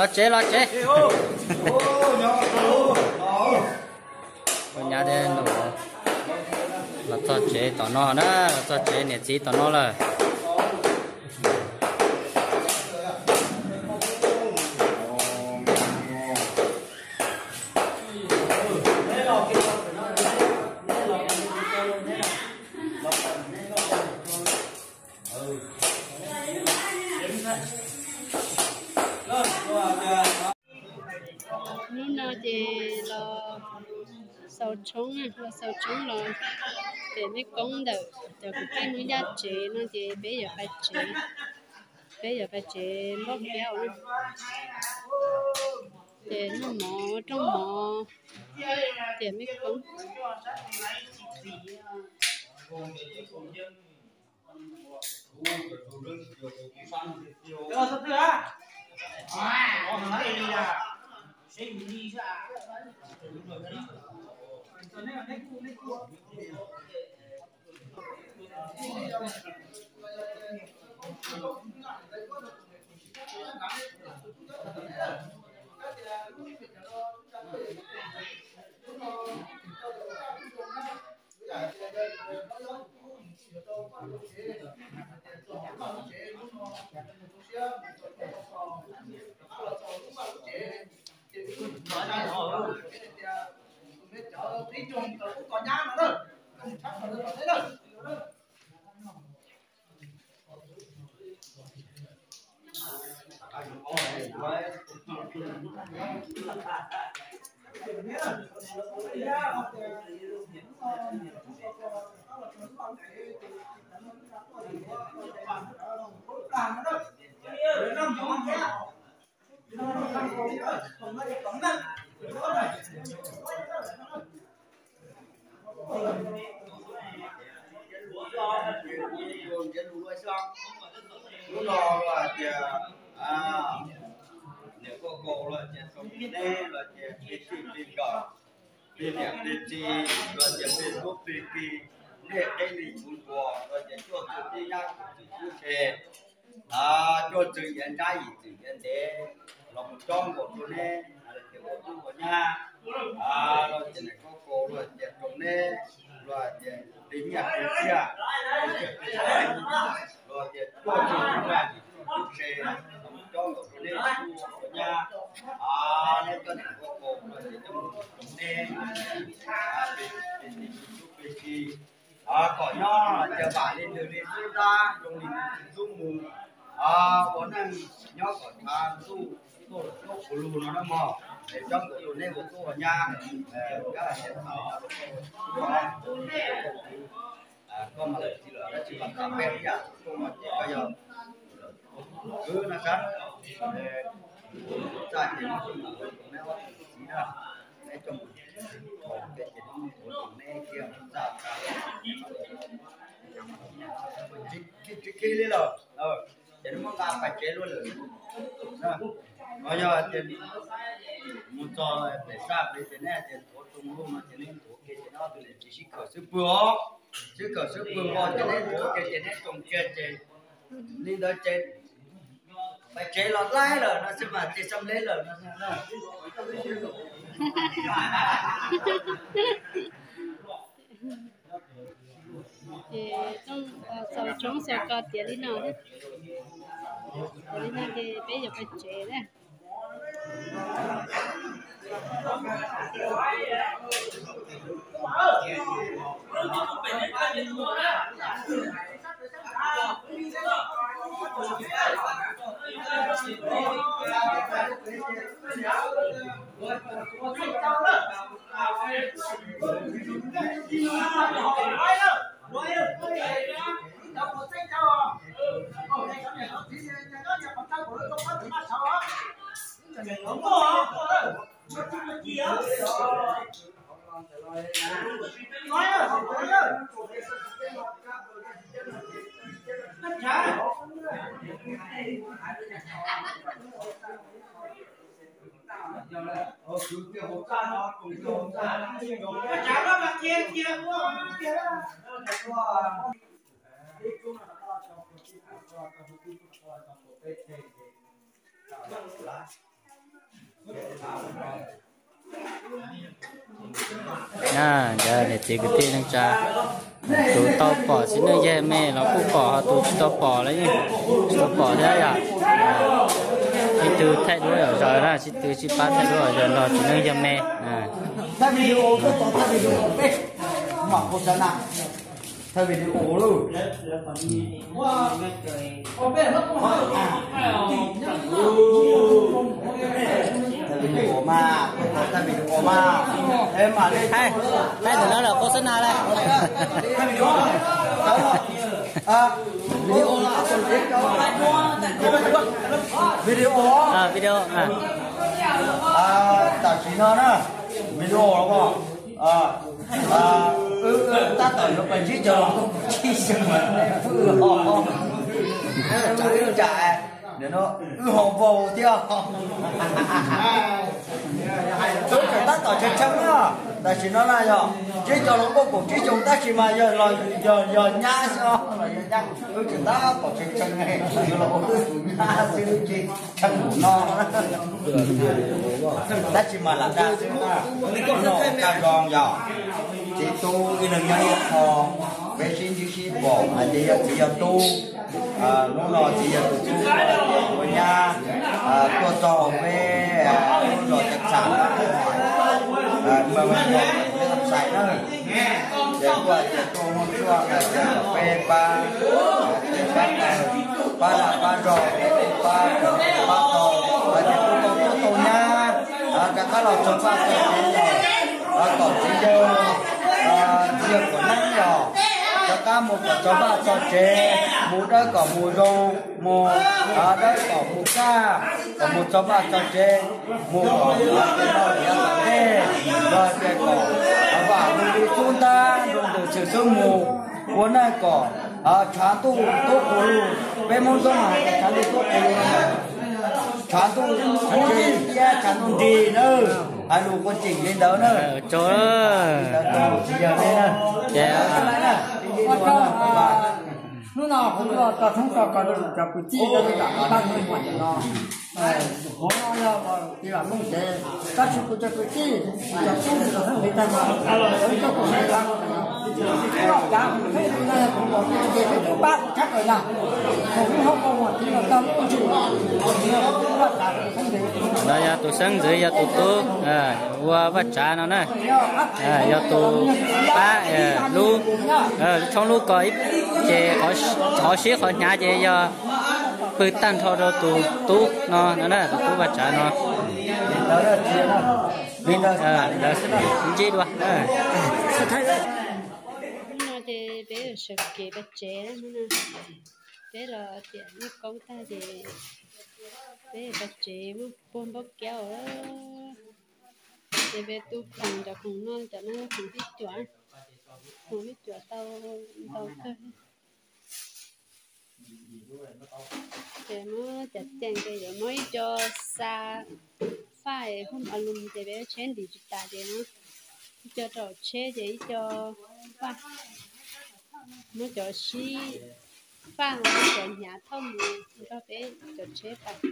Los tsev, los tsev. Ua nyab thiab nus los txog tsev tom no na, los txog tsev niam txiv tom no lawm. Hnub no ces los xaus tshoob, los xaus tshoob los pem mej koob ntawm cov kwv tij Hmoob Yaj tsev no ces peb yuav pais tsev, peb yuav pais tsev npauj kiab na. Ces noj mov rooj mov, tiam mej koob. Hnub no los hais tias niam koj kaus los hais tias tau neb los hais tias plig txij plig nkawm, plig niam plig txiv los hais tias plig tub plig ki, ntiaj teb li kuv ntuas los hais tias cuaj txwg tib nyab kuv txwm kub se, cuaj txwg iav nrab yim txwm iav ntev, los mus cob nkaus rau neb los hais tias ua tub ua nyab, los hais tias niam koj kaus los hais tias rau neb, los hais tias plig nyiaj plig txiaj, plig txiaj plig txhuv, los hais tias cuaj txwg tib nyab yim txwm kub se, los mus cob nkaus rau neb ua tub ua nyab, neb cov niam koj kaus los hais tias coj mus rau neb, plig txij plig tub plig ki, kom nyob cia vam li ntws li xub ntab, zoo li ntws li xub mus, ua neej nyob kom tshav ntuj tuaj lwm zaus puav lug no na mog, es cob nkaus rau neb ua tub ua nyab, koj mas tsis los dab tsi mas tham peb ib yam koj mas ces koj yog kwv no sab, txaj ces neb ob tug txiv na, neb coj mus, ces neb mus ua neb kiag txaj, tsis khi li lawm, ces neb muab nqa pais tsev luaj lawm. Ho yog tias mus txog pem saj pem ces neb hais tias nthuav tsoo luaj no ces neb nthuav kiag ces neb ob tug niam txiv sib khawm xub pwg os, sib khawm xub pwg os ces neb nthuav kiag ces neb tsoo kiag ces li ntawd ces pais tsev los laib lawm no xwb mas, tsis xam leb lawm no. Ces xaus tshoob xaus kos tiav li no, tiav li no ces peb yuav pais tsev na. Niam txiv kwv tij neej tsa, tus tau pom txiv neej yawg me los kuj pom, ho tus tsis tau pom los yeej tsis tau pom thiab yom. Sib tw thaij duab yom, zaum no sib tw sib pab thaij duab yom, nrog txiv neej yawg me. Thaij video lauj. Thaij video mas, thaij video mas. Thaij ntawm no lawm, khos xab nas lawm. Thaij video. Video. Video. Tam sim no na, video los tab tom yuav pais ntsib cov los ntsib xyoo, wb ho vau thiab. Wb tseem tab tom tshee tshee na, tam sim no na yog ntsib cov los npuaj kaum tsib xyoo tab sis mas yog nyab xwb os, los yog nyab. Wb tseem tab tom tshee tshee, yuav los ua wb tus nyab xwb ces tshee no. Tab sis mas lam dag xwb na, noj kaj zoo yog txiv tub ib leeg nyob ib qho, peb sib ntsib sib pom hais tias yog txiv yog tub. Hnub no txiv yog tus tub ua nyab tuaj txog hauv peb lub zos Cam Xam, Xais na. Ces kuj hais tias tuaj muaj tsuaj hais tias kom peb pab, peb pab tawg, pab dag pab zog, pab pab tau, hais tias kuj tau tuaj tau nyab rov qab los txog vaj txog tsev, kom txiv yawg, txiv yawg Kuam Neeb los rov qab mus kom txog vaj txog tsev, mus dawb kom mus zoo, mus dawb kom mus kaj, kom mus txog vaj txog tsev, mus kom mus yav tom ntej, los tias kom vam mus li xub ntab nroo ntws xwm xub mus, ua neej kom tshav ntuj tub qus lug. Peb Hmoob Xyooj mas hais tias tshav ntuj tub qus lug, tshav ntuj tsev thiab tshav ntuj nrig na, hais lus ua tseem li ntawd na. Hnub no kuv tuaj tso tshoob tso kos rau cov kwv tij, cov tij tam tag nrho no. Hov no yog tiv lam Looj Cev, tab sis kuv cov kwv tij, cov tub, cov xeeb ntxwv tag mas, cov ib co kuv xeeb ntxwv, kuv loj cav, kuv xeeb ntxwv no yog kuv pom ces peb tub pab kuv tshab plaws na. Kuv hauv paus muag tiv los tag lub kuj tsis, kuv vaj tsav xeeb ntxwv. No yog tus xeeb ntxwv yog tus tub ua vaj tsav no na, yog tus pab lub, lub tshoob lub kos ib, ces qhov sib qhov hnyav ces yog pw tag nrho rau tus tub no no na, tus tub vaj tsav no. Ntsib dua. Hnub no ces peb sawv kev pab tsev, hnub no peb los tiam noj koob tag ces peb pab tsev muab puag npaub kiab os. Ces peb tub khoom cov khoom no, cov no khoom tib cuam, khoom tib cuam tau ntau kawg. Ces muab cov ceem ces yuav muab ib co xa faj es hum a lum ces peb tsheb ntim tsis tas ces muab ib co rau tsheb ces ib co faj, muab cov sib faj, muab cov hnyav thauj mus nrog peb cov tsheb pais.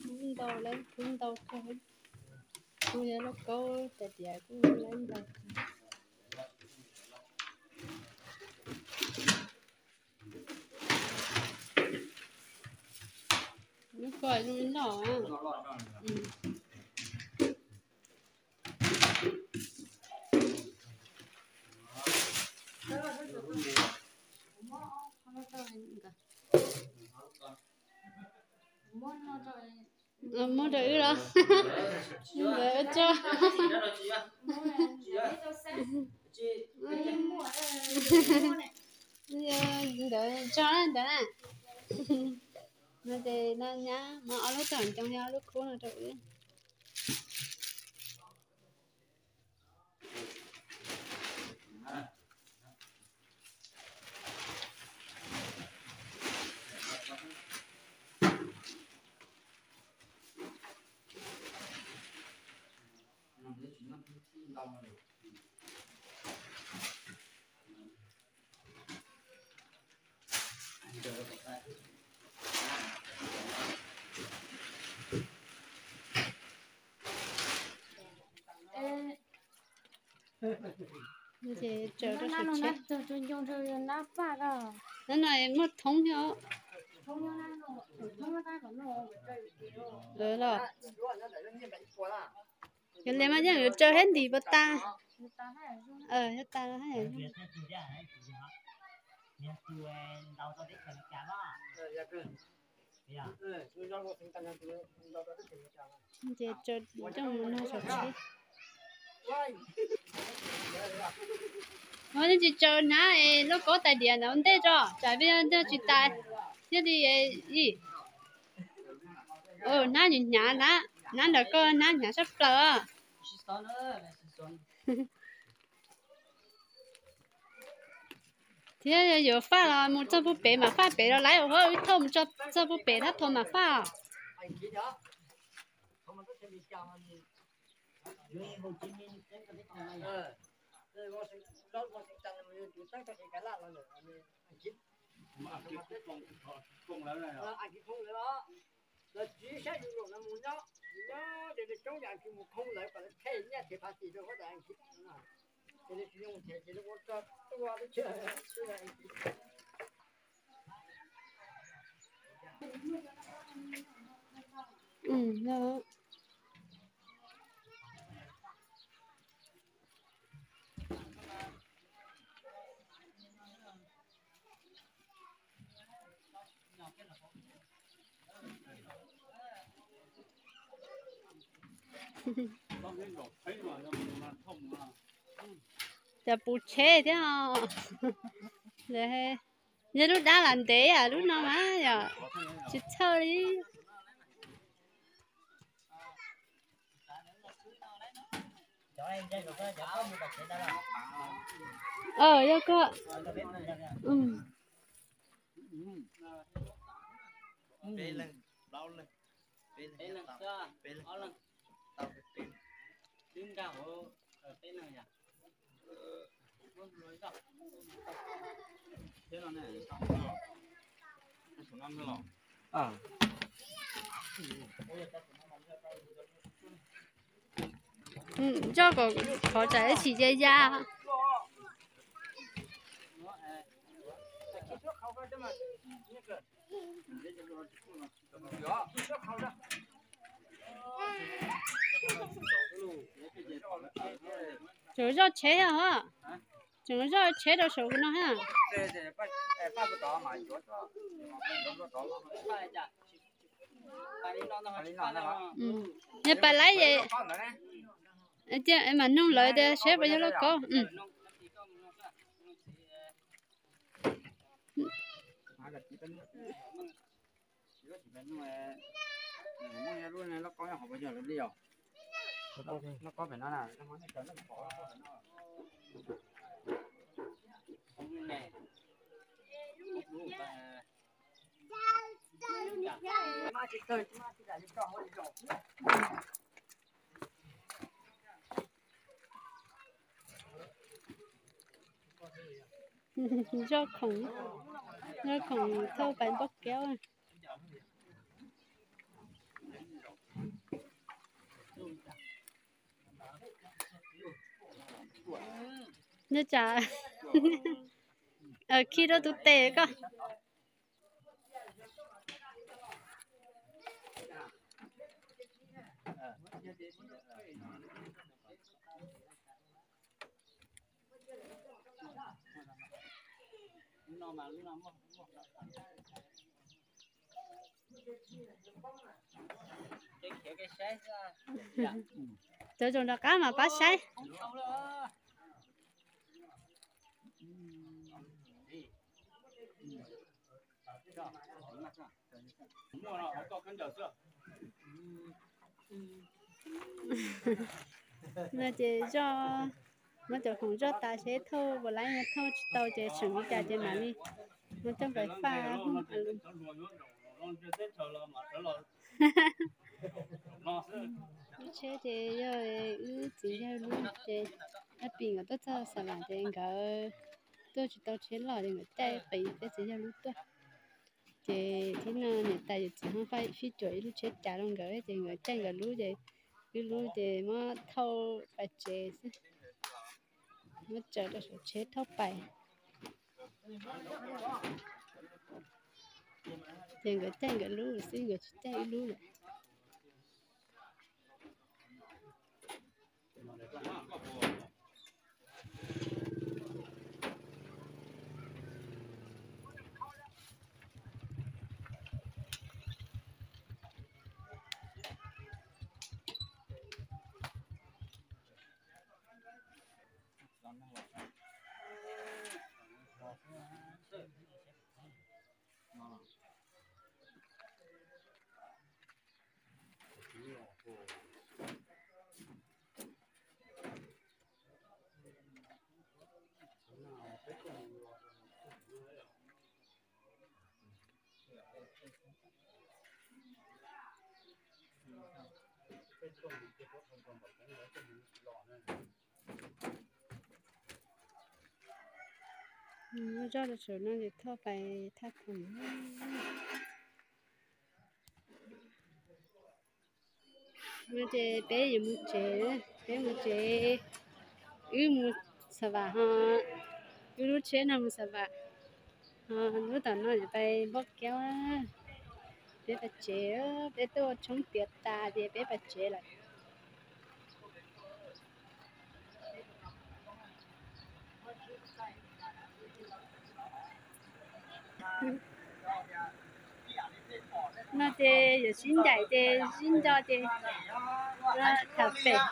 Khub ntau lawm, khub ntau kawg. Kuj yog lauj kaub tais diav kuj lawm ntau. Lub ko zoo loj. Muab rau wb los? Nkawd ua tso. Nkawd tso ntawd na. No ces no nyab muab ob lub tom ncoo thiab ob lub khub no rau wb. Ces tsaws rau sawv tsheb. Nab no muaj thoob thiab os. Los, yog li mas yeej yuav tsaws thiab ntim puas tas? Yog tas. Ces tsaws coj mus nug saum tsheb. Ua yeej tsis tsaws hnab es lauj kaub tais diav ntawd ua ntej tso, tsam vij yog tsis tas thiaj li. Hnab nws hnyav, hnab ntawm koj hnab hnyav sab plaws. Thiab yuav faj los mus txog puag pem mas faj pem los lawm, ua wb thauj mus txog puag pem thiab thauj mas faj os. Cov puv tsheb thiab os. Yog lub dab lam ntev yam lub no mas yog tsis txhawj li. Yog koj. Zoj kom qhov tsam ib chim ya ya. Tseem zoj tsheb os. Tseem zoj tsheb rau saum no ha. Yog pas laib es mam nug lawv tias seb puas yog lauj kaub. Zoj khoom, zoj khoom thauj pais npauj kiab. Nyob tsam khi rau tus tes koj. Cov zoo rov qab mas pab saib. No ces zoj, muab cov khoom zoj tas seb thauj puas laib, thauj tsis tau ces seem li cas ces mam li muab coj nqes faj. Lub tsheb ces yog wb txiv yawg lub ces, ab pim nkawd tuaj txog Xa Vam ces nkawd tuaj tsis tau tsheb los ces nkawd caij qis peb txiv yawg lub tuaj. Ces thib no niam tais yawm txiv ho fij cuam ib lub tsheb cav rau nkawd ces nkawd caij nkawd lub ces wb lub ces muab thauj pais tsev xwb, muab tsaws rau saum tsheb thauj pais. Ces nkawd caij nkawd lub xwb, nkawd tsis caij wb lub lawm. Muab zoj rau saum no ces thauj pais thaj khoom. No ces peb yuav mus tsev, peb mus tsev, wb mus Xa Vam ho, wb lub tsheb no mus Xa Vam, ho lub tom no yuav pais Npauj Kiab. Peb pais tsev, peb tuaj ua tshoob tiav tas ces peb pais tsev lawm. No ces yuav sib ncaim ces sib nco ces tham pem.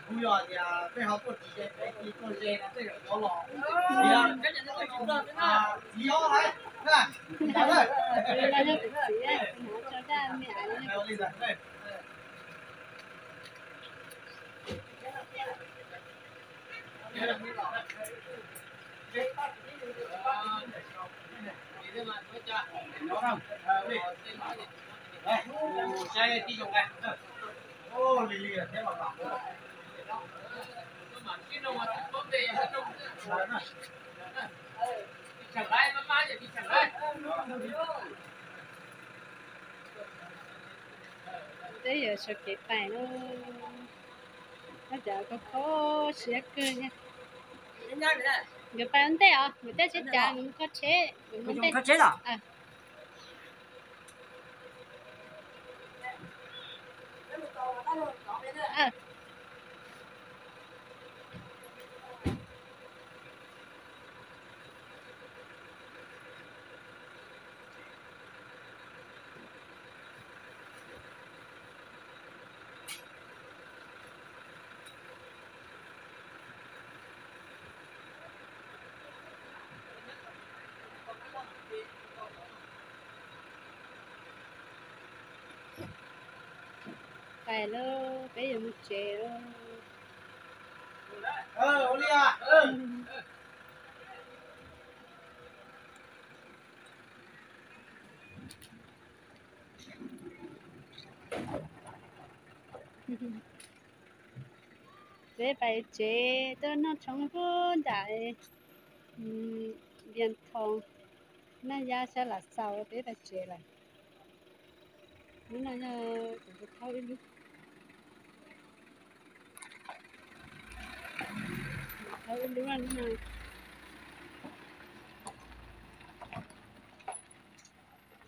Kuv yog tias peb ho tuaj tsis ze, peb tuaj ze no tej zaum qhuav los. Txiv ob hais na. Peb yuav sawv kev pais lauj. Koj cov kho kho siab kawg thiab. Nkawd pais ua ntej os, nkawd caij tsheb cav, nkawd mus kho tsheb, nkawd mus ua ntej. Pais lauj, peb yuav mus tsev lauj. Peb pais tsev, tuaj noj tshoob puag nram Vias Thoos, Naj Yab sab Lav Xaus, peb pais tsev lawm. Lub no yog kuv tus thaub ib lub, thaub ib lub no.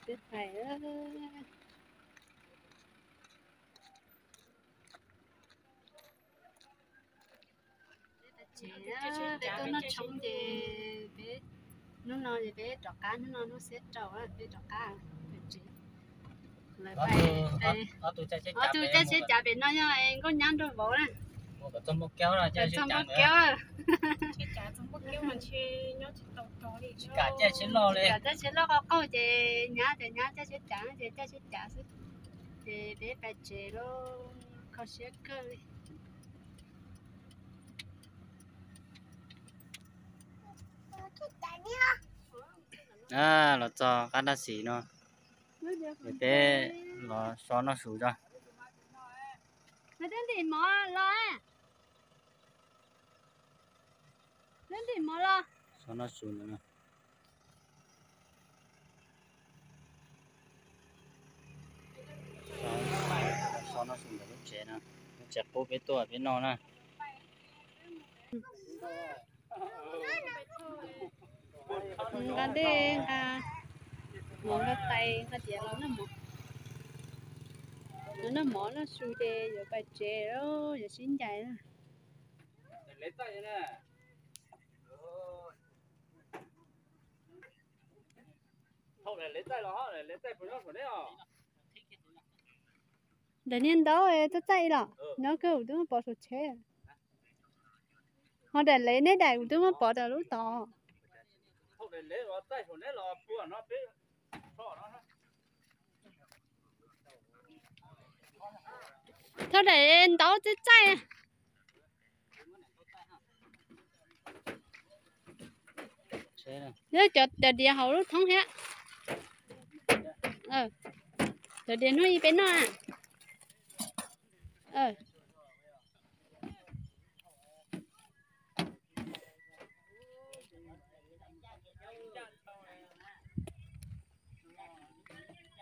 Peb pais. Ces peb tuaj noj tshoob ces peb, hnub no ces peb rov qab, hnub no hnub xiab rau peb rov qab pem tsev. Ob tug caij tsheb cav pem no yog nkauj nyab nraug vauv na. Txog npauj kiaub, caij tsheb loj qaug qaug ces nyab ces nyab caij tsheb cav ces caij tsheb cav xwb. Ces peb pem tsev lauj, kho siab kawg li. Los txog qab dab xis no, ces peb los so noj su tso. Twb ntim mov los, twb ntim mov los. So noj su no, so noj su ntawm lub tsev no, lub tsev qub peb tuaj peb noj na. Nqa dej, nqa mov, nqa tais, nqa tiav los noj mov. Los noj mov noj su ces yuav pais tsev, yuav sib ncaim na. Daim niag ntaub txaij txaij los nyob kawg, kuv twb muab pov saum tsheb. Ho daim lev neb daim kuv twb muab pov rau lub tod. Thauj daim ntaub txaij txaij. Cov diav hauv lub thoob thiab. Cov diav hnub ib peb noj.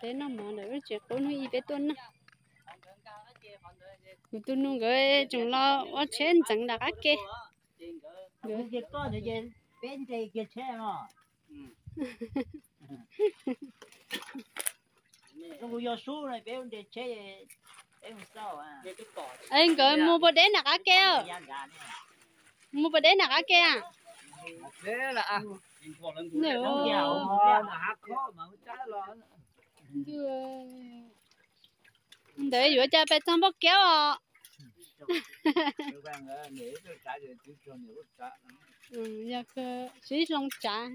Peb noj mov ntawm lub tsev qub hnub ib peb tuaj noj. Kuv tus nus nkawd tseem los ua tsheb ntxeev nram qab ke. Nkawd mus puas deb nram qab ke? Mus puas deb nram qab ke? Ntawd yuav cas pais txog npauj kiab os. Yog siv zoo tsav.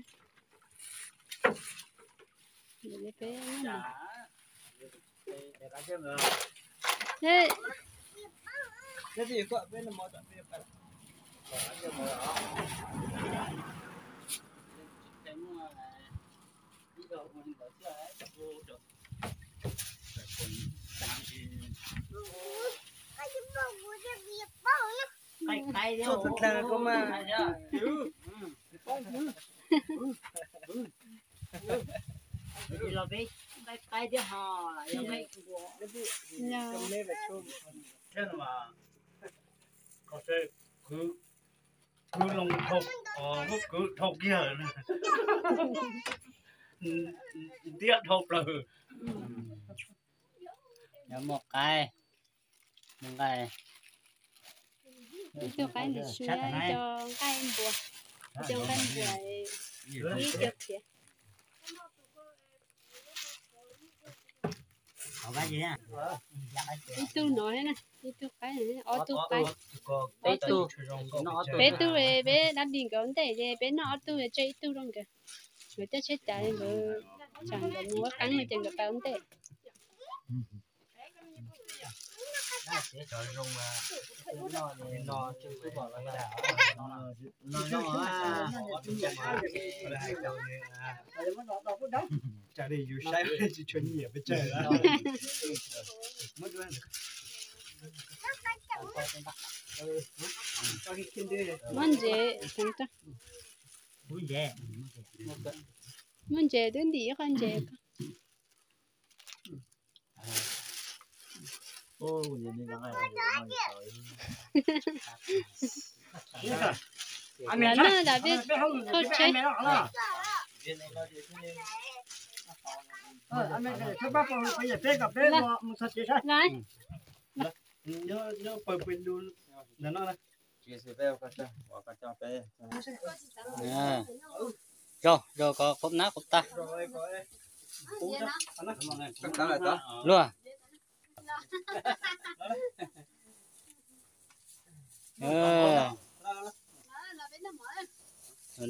Kwv loo dhau, muab kwv dhau kiag, ntiab dhau plaws. Muaj qaib, muaj nqaij. Ib tug qaib ntawm siab, ib co nqaij npua, ib co nqaij npua, ib co khiav. Ib tug no, ib tug qaib, ob tug qaib, peb tug, peb dab di nkawd ua ntej ces peb noj ob tug tseg ib tug rau nkawd. Nkawd caij tsheb cav nkawd, tsam nkawd mus ua qeeb no ces nkawd pais ua ntej. Tsa li yus saib tsis tshua nyiam pes tsawg. Muab ntses, muab ntses twb ntim ib qho ntses. Lawv na, lawv peb thauj tsheb. Lawv, nyob pawg pw lub ntawm no na. Zaug zaug kom qhuav nab qhuav tag. Luag.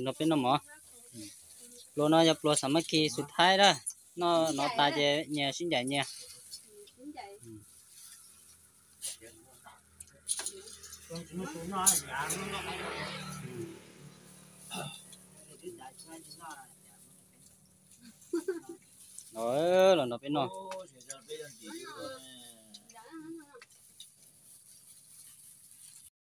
Nrog peb noj mov. Pluas no yog pluas xav mab kis xus thaib na. Noj no tas ces nyias sib ncaim nyias. Los nrog peb noj.